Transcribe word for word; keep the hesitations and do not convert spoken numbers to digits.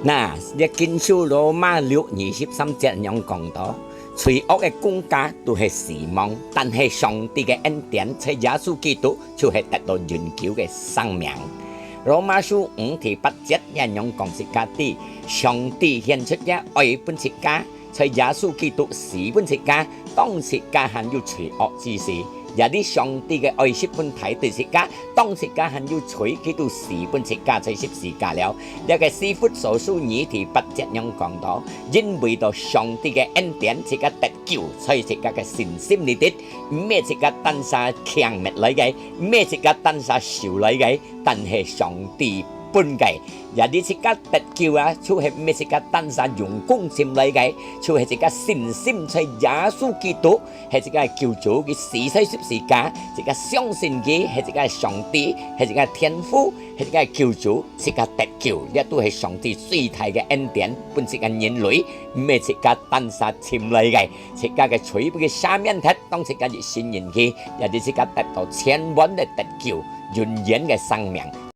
那，這經書羅馬六二十三節恁樣講到，罪惡个工價都係死亡，但係上帝个恩典在耶穌基督就係得到永久个生命。羅馬書五第八節也恁樣講自家知，上帝顯出个愛分自家，在耶穌基督死分自家，當自家還有罪惡之時，也知上帝个愛十分大對自家，當自家還有罪，佢都死分自家在十字架了。這个以弗所書二第八節恁樣講到，因為到上帝个恩典，自家得救，在自家个信心裡底，毋係自家單儕強滅來个，毋係自家單儕受來个，但係上帝分个。也知自家得救啊，就係毋係自家單儕用功尋來个，就係自家信心在耶穌基督，係自家个救主，佢死在十字架，自家相信佢係自家个上帝，係自家个天父，係自家个救主，自家得救，這都係上帝最大个恩典，分自家人類，毋係自家單儕尋來个。自家个罪分佢赦免忒，當自家一信認佢，也知自家得到全完个得救，永遠个生命。